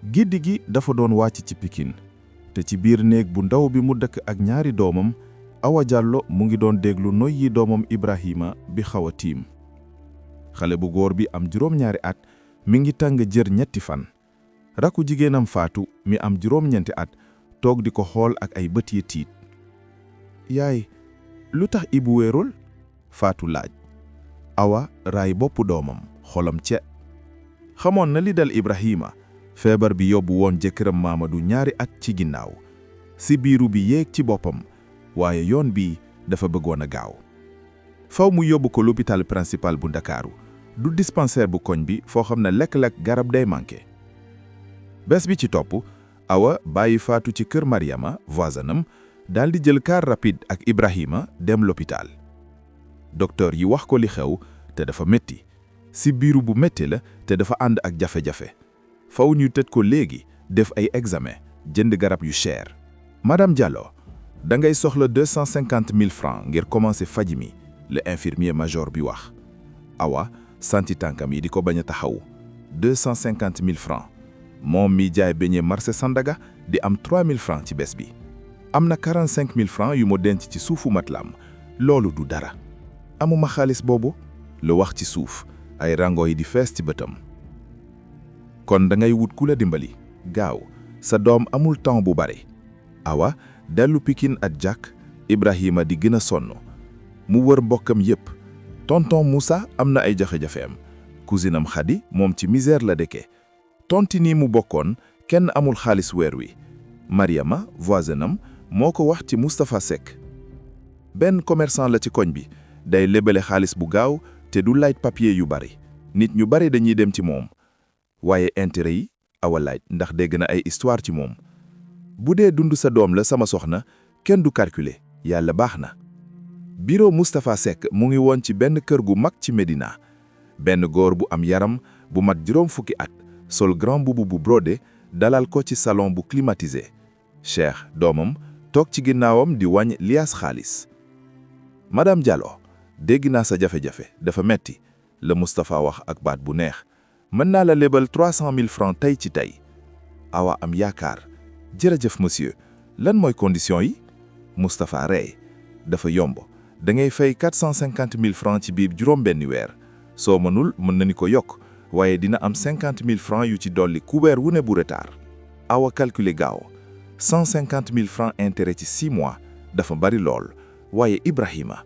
giddi gi dafa doon wàcc ci Pikine te ci biir néeg bu ndaw bi mu dëkk ak ñaari doomam Awa Diallo mu ngi doon déglu noyyi doomam Ibrahima bi xaw a tiim xale bu góor bi am juróom-ñaari at mi ngi tàng jër ñetti fan rakku jigéenam Faatu mi am juróom-ñeenti at toog di ko xool ak ay bët yi tiit. yaay lu tax Ibu wéerul? Faatu laaj. Awa raay boppu doomam xolam xamoon na li dal Ibrahima feebar bi yóbbu woon jëkkëram Mamadou ñaari at ci ginnaaw si biiru bi yéeg ci boppam waaye yoon bi dafa bëggoon a gaaw faw mu yóbbu ko l'hôpital principal bu Ndakaaru du dispensaire bu koñ bi foo xam ne lekk-lekk garab day manqué. bés bi ci topp Awa bàyyi Faatu ci kër Mariama voisinam daldi jël car rapide ak Ibrahima dem l'hôpital docteur yi wax ko li xew te dafa metti si biiru bu metti la te dafa ànd ak jafe-jafe faw ñu tëj ko léegi def ay examen jënd garab yu cher. madame Diallo da ngay soxla 250 000 francs ngir commencer faj mi le infirmier major bi wax. Awa santi tànkam yi di ko bañ a taxaw 250 000 francs moom mi jaay beñe marché Sandaga di am 3 000 francs ci bés bi. am na 45 000 francs yu mu denc ci suufu matlam loolu du dara. amuma xaalis boobu lu wax ci suuf ay rango yi di fees ci bëtam. kon da ngay wut ku la dimbali gaaw sa doom amul temps bu bare. Awa dellu Pikine ak Jack Ibrahima di gën a sonn mu wër mbokkam yépp tonton Moussa am na ay jafe-jafeem cousinam Khady moom ci misère la dëkke tontini mu bokkoon kenn amul xaalis weer wi. Mariama voisinam moo ko wax ci Moustapha Seck benn commerçant la ci koñ bi day lebale xaalis bu gaaw te du laaj papier yu bari nit ñu bari dañuy dem ci moom waaye intérêt yi Awa laaj ndax dégg na ay histoire ci moom. bu dee dund sa doom la sama soxna kenn du calculer yàlla baax na. bureau Moustapha Seck mu ngi woon ci benn kër gu mag ci Médina benn góor bu am yaram bu mat juróom fukki at sol grand boubou bu brodé dalal ko ci salon bu climatisé. Cheikh doomam toog ci ginnaawam di wàññ liaas xaalis. madame Diallo dégg naa sa jafe-jafe dafa metti la Moustapha wax ak baat bu neex mën naa la lebal 300 000 francs tey ci tey. Awa am yaakaar jërëjëf monsieur lan mooy condition yi? Moustapha rey dafa yomb da ngay fay 450 000 francs ci biir juróom benni weer soo mënul mën nañu ko yokk waaye dina am 50 000 francs yu ci dolli ku weer wu ne bu retard. Awa calculer gaaw 150 000 francs intérêt ci 6 mois dafa bari lool waaye Ibrahima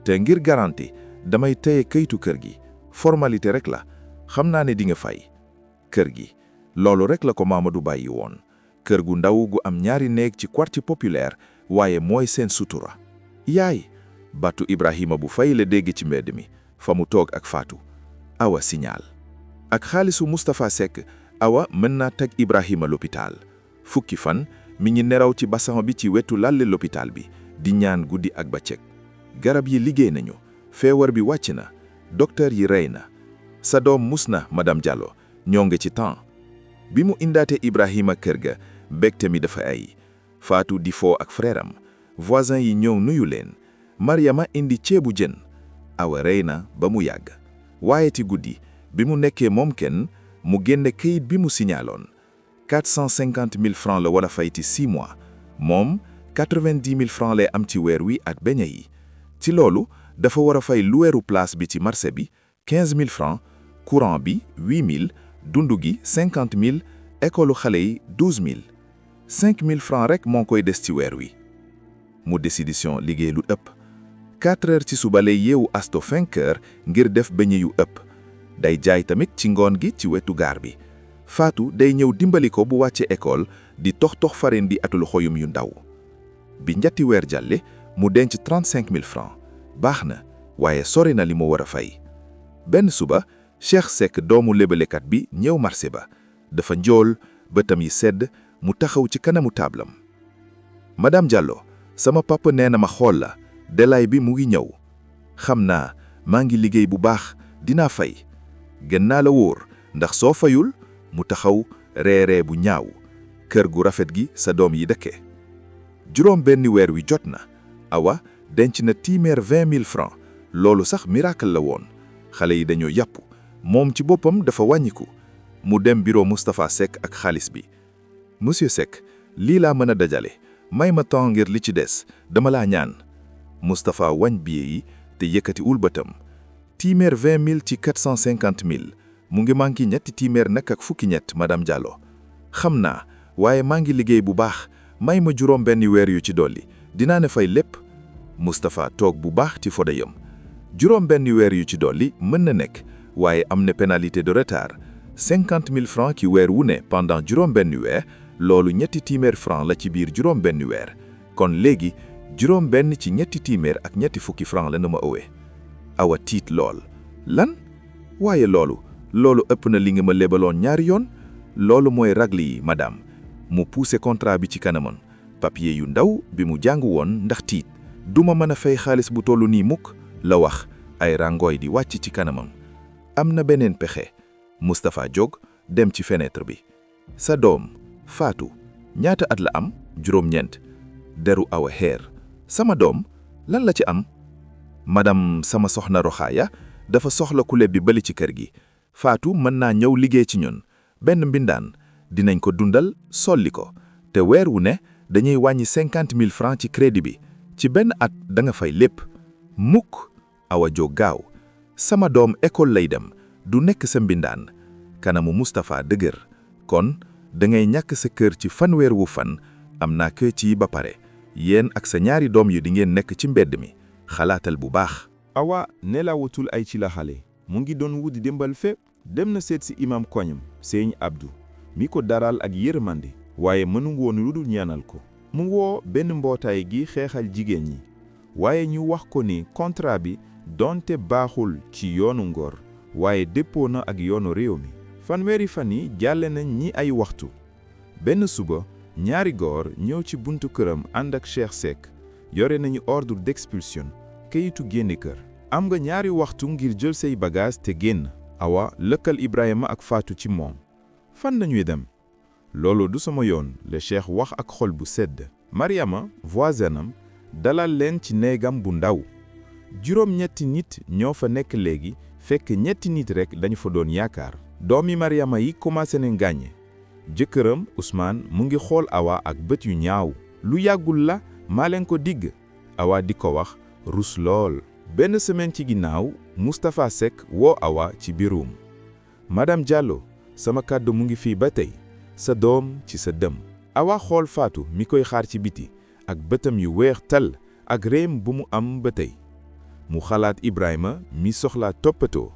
te ngir garantie damay téye kayitu kër gi formalité rek la xam naa ne di nga fay. kër gi loolu rek la ko Mamadou bàyyi woon kër gu ndaw gu am ñaari néeg ci quartier populaire waaye mooy seen sutura. yaay batu Ibrahima bu fay la dégg ci mbedd mi fa mu toog ak Fatou. Awa signal ak xaalisu Moustapha Seck Awa mën naa teg Ibrahima l'hôpital fukki fan mi ngi neraw ci basan bi ci wetu lalle l'hôpital bi di ñaan guddi ak bëccëg. garab yi liggéey nañu feebar bi wàcc na docteur yi rey na sa doom mus na madame Diallo ñoo ngi ci temps. bi mu indaate Ibrahima kër ga mbégte mi dafa ay Fatou di foo ak frère am voisin yi ñëw nuyu leen Mariama indi ceebu jën. Awa rey na ba mu yàgg waaye ti guddi bi mu nekkee moom kenn mu génne kayit bi mu signaloon 450 000 francs la wala fay ci 6 mois moom 90 000 francs lay am ci weer wi ak beñe yi. ci loolu dafa war a fay luweeru place bi ci marché bi 15 000 francs courant bi 8 000 dundu gi 50 000 école xale yi 12 000 5 000 francs rek moo koy des ci weer wi. mu décision liggéey lu ëpp 4 heures ci suba lay yeewu asto 5 heures ngir def beñe yu ëpp day jaay tamit ci ngoon gi ci wetu gaar bi. Fatou day ñëw dimbali ko bu wàcce école di tox farine di atul xoyum yu ndaw. bi njatti weer jàlle mu denc 35 000 francs baax na waaye sori na li mu war a fay. benn suba Cheikh Seck doomu lebalekat bi ñëw marché ba dafa njool bëtam yi sedd mu taxaw ci kanamu tablam. madame Diallo sama papa nee na ma xool la delaay bi mu ngi ñëw xam naa maa ngi liggéey bu baax dinaa fay gën naa la wóor ndax soo fayul mu taxaw reeree bu ñaaw kër gu rafet gi sa doom yi dëkke. juróom benni weer wi jot na Awa denc na 20 000 francs loolu sax miracle la woon xale yi dañoo yàpp moom ci boppam dafa wàññiku mu dem bureau Moustapha Seck ak xaalis bi. monsieur Seck lii laa mën a dajale may ma temps ngir li ci des dama laa ñaan. Moustapha wañ billet yi te yëkkati ul bëtam. téeméer 20 000 ci 450 000 mu ngi manqué ñetti téeméer nag ak fukki ñett madame Diallo. xam naa waaye maa ngi liggéey bu baax may ma juróom benn weer yu ci dolli dinaa ne fay lépp. Moustapha toog bu baax ci fodayam. juróom benn weer yu ci dolli mën na nekk waaye am na pénalité de retard 50 000 francs ki weer wu ne pendant juróom benn weer loolu ñetti téeméer francs la ci biir juróom benn weer kon léegi juróom benn ci ñetti téeméer ak ñetti fukki francs la na ma ëwee. Awa tiit lool. lan waaye loolu ëpp na li nga ma lebaloon ñaari yoon loolu mooy ragli yi madame. mu poussé contrat bi ci kanamam papier yu ndaw bi mu jàng woon ndax tiit. duma mën a fay xaalis bu tollu nii mukk la wax ay rangooy di wàcc ci kanamam. am na beneen pexe. Moustapha jóg dem ci fenêtre bi. sa doom Fatou ñaata at la am. juróom-ñeent. deru Awa xeer. sama doom lan la ci am. madame sama soxna Roxaaya dafa soxla ku lebbi bali ci kër gi. Fatou mën naa ñëw liggéey ci ñun benn mbindaan dinañ ko dundal solli ko te weer wu ne dañuy wàññi 50 000 francs ci crédit bi ci benn at da nga fay lépp. mukk Awa jóg gaaw. sama doom école lay dem du nekk sa mbindaan. kanamu Moustapha dëgër. kon da ngay ñàkk sa kër ci fanweer wu fan am naa kër ci ba pare yéen ak sa ñaari doom yu di ngeen nekk ci mbedd mi xalaatal bu baax. Awa nelawatul ay ci la xale mu ngi doon wuti dimbal fépp dem na seet si imam koñam Sëñ Abdou mi ko daral ak yërmande waaye mënu woon lu dul ñaanal ko. mu woo benn mbootaay gi xeexal jigéen ñi waaye ñu wax ko ni contrat bi donte baaxul ci yoonu ngor waaye dëppoo na ak yoonu réew mi. fanweeri fan yi jàlle nañ ñi ay waxtu. benn suba ñaari góor ñëw ci buntu këram ànd ak Cheikh Seck yore nañu ordre d'expulsion kayitu génne kër. am nga ñaari waxtu ngir jël say bagage te génn. Awa lëkkal Ibrahima ak Fatou ci moom. fan nañuy dem. loolu du sama yoon le Cheikh wax ak xol bu sedd. Mariama voisinam dalal leen ci néegam bu ndaw. juróom-ñetti nit ñoo fa nekk léegi fekk ñetti nit rek dañu fa doon yaakaar. doomi Mariama yi commencé nañ gàññe. jëkkëram Ousmane mu ngi xool Awa ak bët yu ñaaw. lu yàggul la maa leen ko digg. Awa di ko wax rus lool. benn semaine ci ginnaaw Moustapha Seck woo Awa ci biirum. madame Diallo sama kàddu mu ngi fii ba tey. sa doom ci sa dëm. Awa xool Fatou mi koy xaar ci biti ak bëtam yu weex tal ak réem bu mu am ba tey. mu xalaat Ibrahima mi soxlaa toppatoo.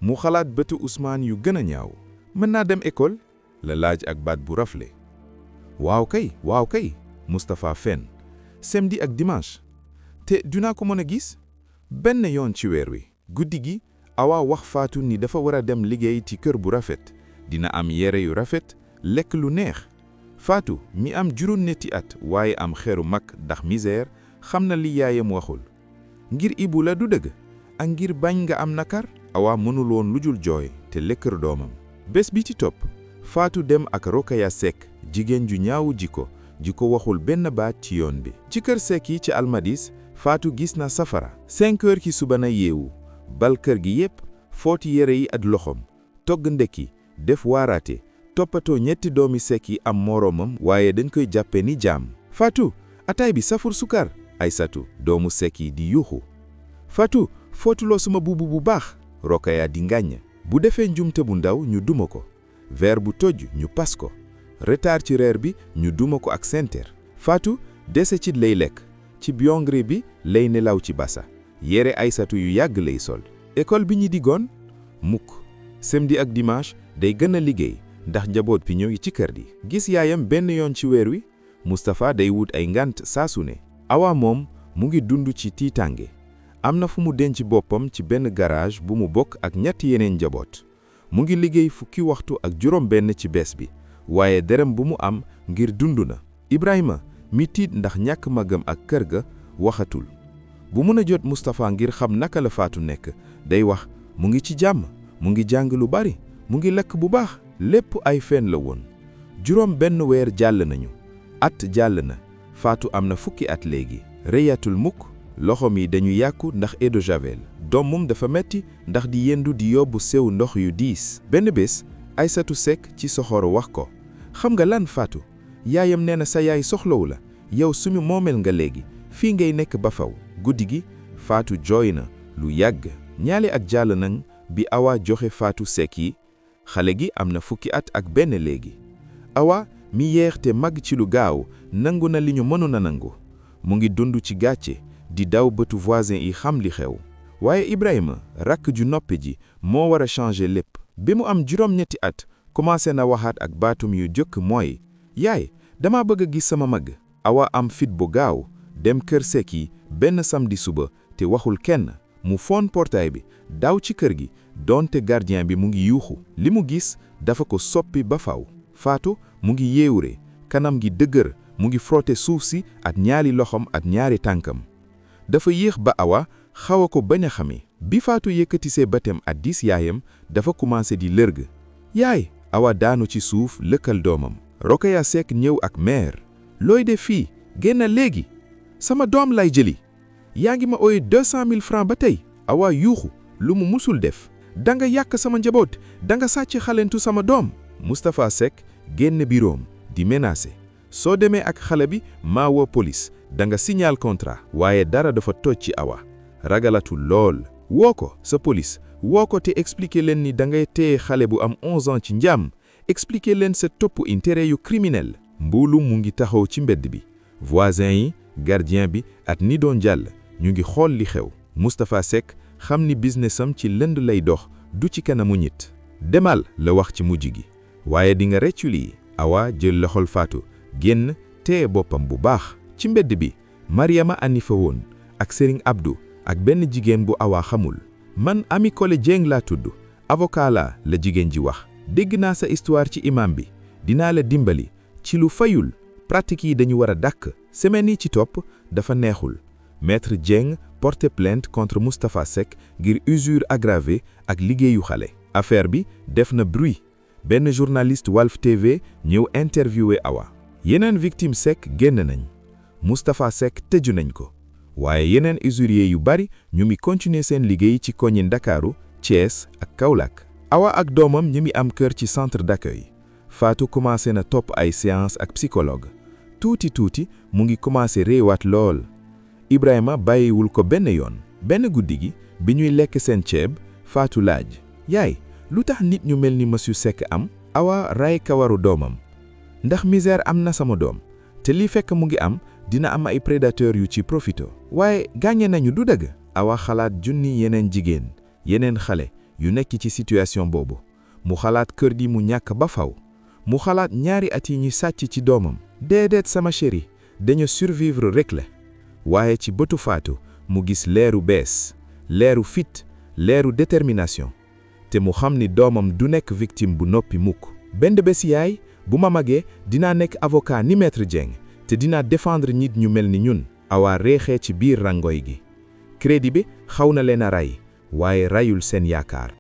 mu xalaat bëtu Ousmane yu gën a ñaaw. mën naa dem école la laaj ak baat bu rafle. waaw kay Moustapha fen samedi ak dimanche. te dinaa ko mën a gis. benn yoon ci weer wi. guddi gi Awa wax Fatou ni dafa war a dem liggéey ci kër bu rafet. dina am yére yu rafet lekk lu neex. Fatou mi am juróom-ñetti at waaye am xeeru mag ndax misère xam na li yaayam waxul. ngir Ibu la du dëgg ak ngir bañ nga am nakar. Awa mënul woon lu dul jooy te lekkër doomam. bés bi ci topp Fatou dem ak Rokhaya Seck jigéen ju ñaawu jikko waxul benn baat ci yoon bi. ci kër Seck yi ci Almadis Fatou gis na safara. 5 heures ki suba na yeewu bal kër gi yépp footi yére yi ak loxoom togg ndekki def waaraate toppatoo ñetti doomi Seck yi am moroomam waaye dañ koy jàppe ni jaam. Fatou ataay bi safur sukar. Aysatu doomu Seck yi di yuuxu. Fatou footuloo suma buubu bu baax. Rokhaya di ngàññ. bu defee njumte bu ndaw ñu duma ko. verre bu toj ñu pas ko. retard ci reer bi ñu duma ko ak senter. Fatou dese ci lay lekk. ci biyongre bi lay nelaw ci basa. yére Aysatu yu yàgg lay sol. école bi ñi digoon mukk. samedi ak dimanche day gën a liggéey ndax njaboot bi ñëw ci kër gi. gis yaayam benn yoon ci weer wi. Moustapha day wut ay ngant saa su ne. Awa moom mu ngi dund ci tiitange. am na fu mu denc boppam ci benn garage bu mu bokk ak ñetti yeneen njaboot. mu ngi liggéey fukki waxtu ak juróom benn ci bés bi waaye dërëm bu mu am ngir dund na. Ibrahima mi tiit ndax ñàkk magam ak kër ga waxatul. bu mën a jot Moustapha ngir xam naka la Fatou nekk day wax mu ngi ci jàmm mu ngi jàng lu bari mu ngi lekk bu baax. lépp ay fen la woon. juróom benn weer jàll nañu. at jàll na. Fatou am na fukki at léegi. rëyatul mukk. loxoom yi dañu yàqu ndax eau de javel. doomam dafa metti ndax di yendu di yóbbu sew ndox yu diis. benn bés Aysatu Seck ci soxor wax ko, xam nga lan Fatou, yaayam nee na sa yaay soxlawu la, yow suñu moomeel nga léegi, fii ngay nekk ba faw. Guddi gi Fatou jooy na lu yàgg, ñaali at jàll nañ bi Awa joxe Fatou Seck yi. xale gi am na fukki at ak benn léegi. Awa mi yeex te mag ci lu gaaw nangu na li ñu mënoon a nangu, mu ngi dund ci gàcce di daw bëtu voisin yi xam li xew. waaye Ibrahima rakk ju noppi ji moo war a changer lépp. bi mu am juróom-ñetti at commencé na waxaat ak baatum yu jëkk mooy, yaay dama bëgg a gis sama mag. Awa am fit bu gaaw dem kër Seck yi benn samedi suba te waxul kenn, mu foon portail bi daw ci kër gi donte gardien bi mu ngi yuuxu. li mu gis dafa ko soppi ba faw. Fatou mu ngi yeewure, kanam gi dëgër, mu ngi frotter suuf si ak ñaari loxom ak ñaari tànkam. dafa yéex ba Awa xaw a ko bañ a xame. bi Fatou yëkkatisee batem ak diis yaayam dafa commencé di lërg. yaay Awa daanu ci suuf lëkkal doomam. Rokhaya Seck ñëw ak mère. looy def fii génn léegi, sama doom lay jëli. yaa ngi ma ooye 200 000 francs ba tey. Awa yuuxu lu mu musul def. danga yàq sama njaboot, danga sàcc xalentu sama doom. Moustapha Seck génn biroom di menacé, soo demee ak xale bi maa woo police, danga signal contrat. waaye dara dafa toj ci Awa, ragalatu lool. woo ko sa police, woo ko te expliquer leen ni dangay téye xale bu am 11 ans ci njaam, expliquer leen sa topp intérêt yu criminel. mboolu mu ngi taxaw ci mbedd bi, voisin yi, gardien bi ak ni doon jàll ñu ngi xool li xew. Moustapha Seck xam ni businessam ci lënd lay dox, du ci kanamu nit. demal la wax ci mujj gi, waaye di nga reccu lii. Awa jël loxol Fatou génn téye boppam bu baax. ci mbedd bi Mariama ani fa woon ak Serigne Abdou ak benn jigéen bu Awa xamul. man Ami Kole Dieng laa tudd, avocat la jigéen ji wax. dégg naa sa histoire ci imam bi, dinaa la dimbali ci lu fayul. pratique yi dañu war a dàkk. semaine yi ci topp dafa neexul. maître Dieng porté plainte contre Moustapha Seck ngir usure aggravée ak liggéeyu xale. affaire bi def na bruit. benn journaliste Walf TV ñëw interviewé Awa. yeneen victime Seck génn nañ. Moustapha Seck tëju nañ ko. waaye yeneen usurier yu bari ñu ngi continuer seen liggéey ci koñi Ndakaaru, Thiès ak Kaolack. Awa ak doomam ñu ngi am kër ci centre d'accueil. Fatou commencé na topp ay séance ak psychologue. tuuti mu ngi commencé réewaat lool. Ibrahima bàyyiwul ko benn yoon. benn guddi gi bi ñuy lekk seen ceeb, Fatou laaj, yaay lu tax nit ñu mel ni monsieur Seck am? Awa ray kawaru doomam. ndax misère am na sama doom, te li fekk mu ngi am dina am ay prédateurs yu ci profito. waaye gàññe nañu du dëgg. Awa xalaat junni yeneen jigéen, yeneen xale yu nekk ci situation boobu. mu xalaat kër gi mu ñàkk ba faw. mu xalaat ñaari at yi ñu sàcc ci doomam. déedéet sama chéri, dañu survivre rek la. waaye ci bëtu Fatou mu gis leeru bees, leeru fit, leeru détermination. te mu xam ni doomam du nekk victime bu noppi mukk. benn bés yaay, bu ma magee dinaa nekk avocat ni maître Dieng, te dinaa défendre nit ñu mel ni ñun. Awa reexee ci biir rangoy gi. crédit bi xaw na leen a ray, waaye rayul seen yaakaar.